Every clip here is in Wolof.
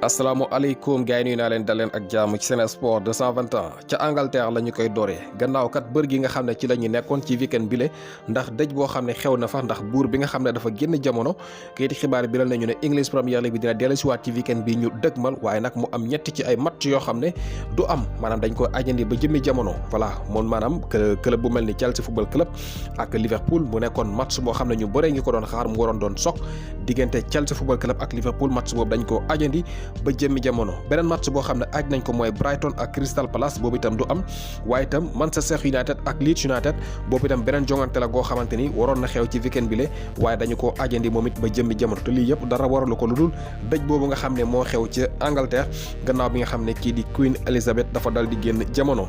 asalaamaaleykum gars yi nuyu naa leen daleen ak jàmm ci Sen Sport 221 ca Angleterre la ñu koy dooree gannaaw kat bër gi nga xam ne ci la ñu nekkoon ci weekend bile ndax dëj boo xam ne xew na fa ndax buur bi nga xam ne dafa génn jamono kayiti xibaar biral nañu ne English Premier League bi dina dellusiwaat ci weekend bi ñu dëgmal waaye nag mu am ñetti ci ay match yoo xam ne du am maanaam dañ ko ajandi ba jëmmi jamono voilà moom maanaam club bu mel ni Chelsea football club ak Liverpool mu nekkoon match boo xam ne ñu bëree ngi ko doon xaar mu waroon doon sok diggante Chelsea football club ak Liverpool match boobu dañ ko ajandi ba jëmmi jamono beneen match boo xam ne aj nañ ko mooy Brighton ak Crystal Palace boobu itam du am waaye itam Manchester United ak Leeds United boobu itam beneen jongante la goo xamante ni waroon na xew ci weekend bi le waaye dañu ko ajandi moom it ba jëmmi jamono te lii yëpp dara waralu ko lu dul dëj boobu nga xam ne moo xew ci Angleterre gannaaw bi nga xam ne kii di Queen Elizabeth dafa dal di génn jamono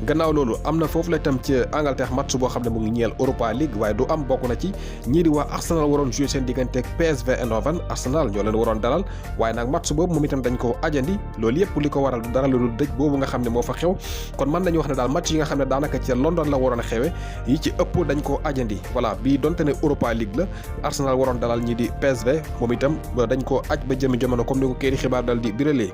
gannaaw loolu am na foofu la itam ci Angleterre match boo xam ne mu ngi ñeel Europa League waaye du am bokk na ci ñii di waa Arsenal waroon jouer seen diggante ak PSV Eindhoven Arsenal ñoo leen waroon dalal waaye nag match boobu moom itam dañ ko ajandi loolu yëpp li ko waral dara lu dul dëj boobu nga xam ne moo fa xew kon mën nañu wax ne daal match yi nga xam ne daanaka ci London la waroon a xewe yi ci ëpp dañ ko ajandi voilà bii donte ne Europa League la Arsenal waroon dalal ñi di PSV moom itam dañ ko aj ba jëmi jamono comme ni ko kayiti xibaar dal di biralee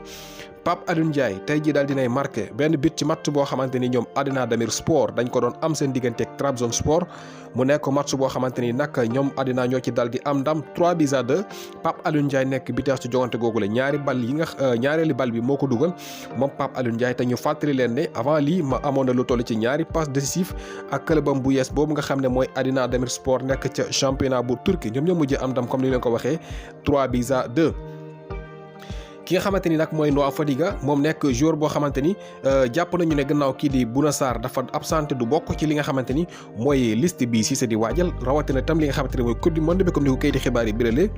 Pape Alioune Ndiaye tey jii daal dinay marqué benn but ci match boo xamante ni ñoom Adana Demir Sport dañ ko doon am seen diggante ak Trabzonspor mu nekk match boo xamante ni nag ñoom Adana ñoo ci dal di am ndam 3-2 Pape Alioune Ndiaye nekk buteur ci jogante googu la ñaareeli bal bi moo ko dugal moom Pape Alioune Ndiaye te ñu fàttali leen ne avant lii ma amoon na lu toll ci ñaari passe décisif ak clubam bu yees boobu nga xam ne mooy Adana Demir Sport nekk ca championnat bu Turquie ñoom ñoo mujjee am ndam comme ni leen ko waxee 3-2. ki nga xamante ni nag mooy Noah Fadiga moom nekk joueur boo xamante ni jàpp nañu ne gannaaw kii di Bouna Sarr dafa absenté du bokk ci li nga xamante ni mooy liste bi Cissé di waajal rawatina tam li nga xamante ni mooy coupe du monde bi comme ni ko kayiti xibaar yi biralee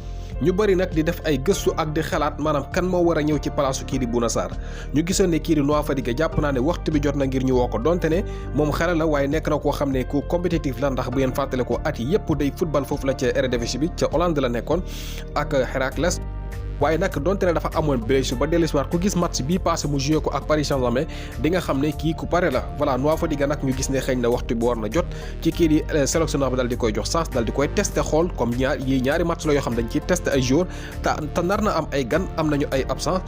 ñu bëri nag di def ay gëstu ak di xalaat maanaam kan moo war a ñëw ci palaasu kii di Bouna Sarr ñu gisoon ne kii di Noah Fadiga jàpp naa ne waxtu bi jot na ngir ñu woo ko donte ne moom xale la waaye nekk na koo xam ne ku compétitif la ndax bu ngeen fàttale ko at yi yëpp day football foofu la ca Eredivisie bi ca Hollande la nekkoon ak Heracles waaye nag donte ne dafa amoon blessure ba dellusiwaat ku gis match bii passé mu joué ko ak Paris Saint-Germain di nga xam ne kii ku pare la voilà Noah Fadiga nag ñu gis ne xëy na waxtu bi war na jot ci kii di sélectionneur bi dal di koy jox chance dal di koy testé xool comme ñaari match la yoo xam dañ ciy testé ay joueurs te nar na am ay gan am nañu ay absent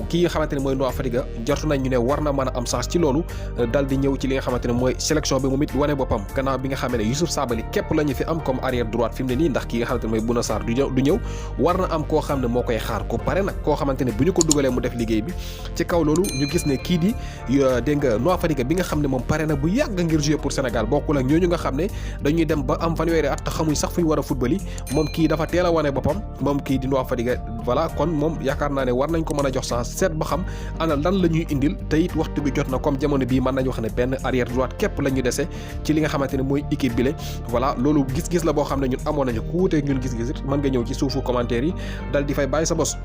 kii nga xamante ne mooy Noah Fadiga jortu nañ ñu ne war na mën a am chance ci loolu dal di ñëw ci li nga xamante ne mooy sélection bi moom it wane boppam gannaaw bi nga xamee ne Youssouf Sabaly képp la ñu fi am comme arrière droite fi mu ne nii ndax kii nga xamante ne mooy Bouna Sarr du ñëw war na am koo xam ne moo koy xaar ku pare nag koo xamante ne bu ñu ko dugalee mu def liggéey bi ci kaw loolu ñu gis ne kii di dégg nga Noah Fadiga bi nga xam ne moom pare na bu yàgg ngir jouer pour Sénégal bokkul ak ñooñu nga xam ne dañuy dem ba am fanweeri at te xamuñ sax fu ñu war a football yi moom kii dafa teel a wane boppam moom kii di Noah Fadiga voilà kon moom yaakaar naa ne war nañ ko mën a jox chance seet ba xam ana lan la ñuy indil te it waxtu bi jot na comme jamono bii mën nañu wax ne benn arrière droite képp la ñu dese ci li nga xamante ne mooy équipe bi la voilà loolu gis-gis la boo xam ne ñun amoon nañu ku wuuteeg ñun gis-gis it mën nga ñëw ci suufu commentaire yi dal di fay bàyyi sa bos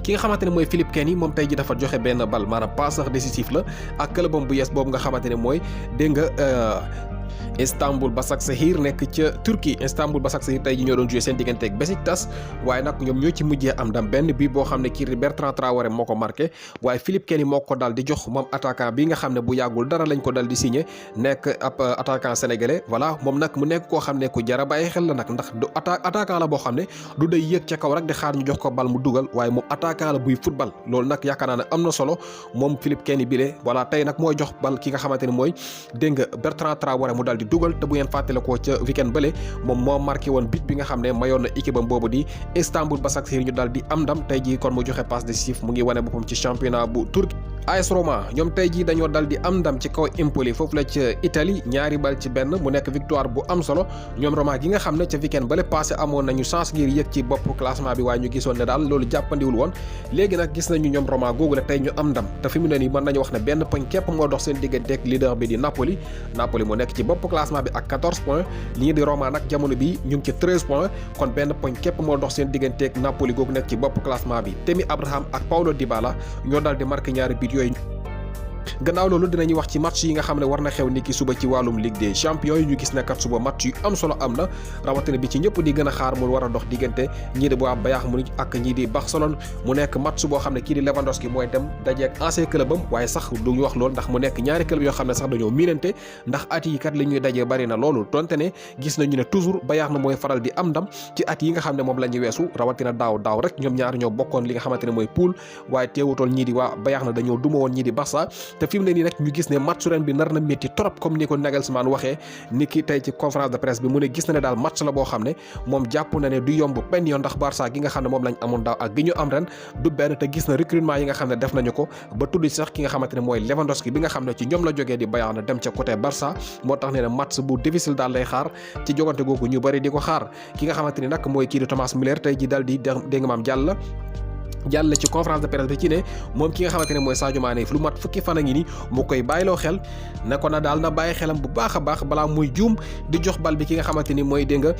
ki nga xamante ne mooy Philippe Kenny moom tey ji dafa joxe benn bal maanaam passeur décisif la ak clubam bu yees boobu nga xamante ne mooy dégg nga Istanbul Başakşehir nekk ca Turquie Istanbul Başakşehir tey ji ñoo doon joué seen diggante ak Besiktas waaye nag ñoom ñoo ci mujjee am ndam benn bi boo xam ne kii Bertrand Traoré moo ko marqué waaye Philippe Kenny moo ko dal di jox moom attaquant bi nga xam ne bu yàggul dara lañ ko dal di signé nekk ab attaquant sénégalais voilà moom nag mu nekk koo xam ne ku jara bàyyi xel la nag ndax du attaquant la boo xam ne du day yéeg ca kaw rek di xaar ñu jox ko bal mu dugal waaye moom attaquant la buy football loolu nag yaakaar naa ne am na solo moom Philippe Kenny bi le voilà tey nag mooy jox bal ki nga xamante ne mooy dégg nga Bertrand Traoré mu dal di dugal te bu ngeen fàttale ko ca weekend bële moom moo marqué woon but bi nga xam ne mayoon na équipe am boobu di Istanbul Başakşehir ñu daal di am ndam tey jii kon mu joxe passe décisif mu ngi wane boppam ci championnat bu Turquie AS Roma ñoom tey jii dañoo dal di am ndam ci kaw Empoli foofu la ca Italie ñaari bal ci benn mu nekk victoire bu am solo ñoom Roma gi nga xam ne ca weekend bële passé amoon nañu chance ngir yëg ci bopp classement bi waaye ñu gisoon ne daal loolu jàppandiwul woon léegi nag gis nañu ñoom Roma googu la tey ñu am ndam te fi mu ne nii mën nañu wax ne benn poñ képp moo dox seen diggante ak leader bi di Napoli moo nekk ci bopp classement bi ak 14 points lii di Roma nag jamono bi ñu ngi ci 13 points kon benn poñ képp moo dox seen diggante ak Napoli googu nekk ci bopp classement bi Tammy Abraham ak Paulo Dybala ñoo daal di marqué ñaari but yooyu gannaaw loolu dinañu wax ci match yi nga xam ne war na xew ni ki suba ci wàllum Ligue des Champions yi ñu gis ne kat suba match yu am solo am na rawatina bi ci ñëpp di gën a xaar mu war a dox diggante ñii di waa Bayern Munich ak ñii di Barcelone mu nekk match boo xam ne kii di Lewandowski mooy dem dajeek ancien club am waaye sax duñu wax loolu ndax mu nekk ñaari club yoo xam ne sax dañoo miinante ndax at yi kat li ñuy dajee bari na loolu donte ne gis nañu ne toujours Bayern na mooy faral di am ndam ci at yi nga xam ne moom la ñu weesu rawatina daaw rek ñoom ñaar ñoo bokkoon li nga xamante ne mooy poule waaye teewutoon ñii di waa Bayern na dañoo duma woon ñii di Barça te fi mu ne nii nag ñu gis ne match ren bi nar na métti trop comme ni ko Nagelsmann waxee ni ki tey ci conférence de presse bi mu ne gis na ne daal match la boo xam ne moom jàpp na ne du yomb benn yoon ndax Barça gi nga xam ne moom lañ amoon daaw ak gi ñu am ren du benn te gis na recrutement yi nga xam ne def nañu ko ba tudd sax ki nga xamante ne mooy Lewandowski bi nga xam ne ci ñoom la jógee di Bayern na dem ca côté Barça moo tax ne match bu difficile daal lay xaar ci jogante googu ñu bëri di ko xaar ki nga xamante ni nag mooy kii di Thomas Müller tey ji daal di dégg nga maam jàll ci conférence de presse bi ci ne moom ki nga xamante ne mooy Sadio Mané lu mat fukki fan a ngi ni mu koy bàyyiloo xel ne ko na daal na bàyyi xelam bu baax a baax balaa muy juum di jox bal bi ki nga xamante ni mooy dégg nga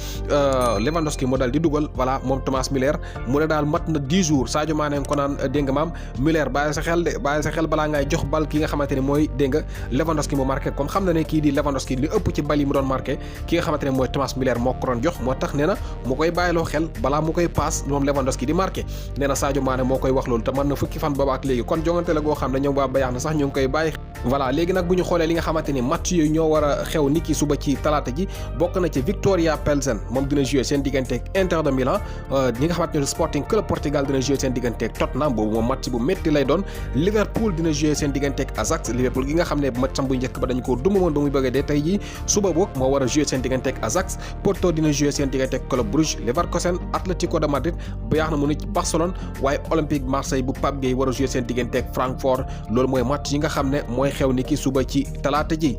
Lewandowski moo daal di dugal voilà moom Thomas Müller mu ne daal mat na 10 jours Sadio Mané ko naan dégg nga maam Müller bàyyi sa xel balaa ngay jox bal ki nga xamante ni mooy dégg nga Lewandowski mu marqué comme xam na ne kii di Lewandowski li ëpp ci bal yi mu doon marqué ki nga xamante ne mooy Thomas Müller moo ko doon jox moo tax nee na mu koy bàyyiloo xel balaa mu koy paas moom Lewandowski di marqué nee na Sadio Mané moo koy wax loolu te mën na fukki fan booba ak léegi kon jongante la goo xam ne ñoom waa Bayern na sax ñu ngi koy bàyyi voilà léegi nag bu ñu xoolee li nga xamante ni match yooyu ñoo war a xew niki suba ci talaata ji bokk na ci Victoria Pilsen moom dina jouer seen digganteeg Inter de Milan ñi nga xamante ne Sporting Club Portugal dina jouer seen digganteeg Tottenham boobu moom match bu métti lay doon Liverpool dina jouer seen digganteeg Ajax Liverpool gi nga xam ne matcham bu njëkk ba dañu ko duma woon ba muy bëgg a dee tey jii suba boog moo war a jouer seen digganteeg Ajax Porto dina jouer seen digganteeg Club Brugge Leverkusen Atlético de Madrid Bayern Munich Barcelone waaye Olympique Marseille bu Pape Gueye war a jouer seen digganteeg Francfort loolu mooy match yi nga xam ne mooy xew ni ki suba ci talaata ji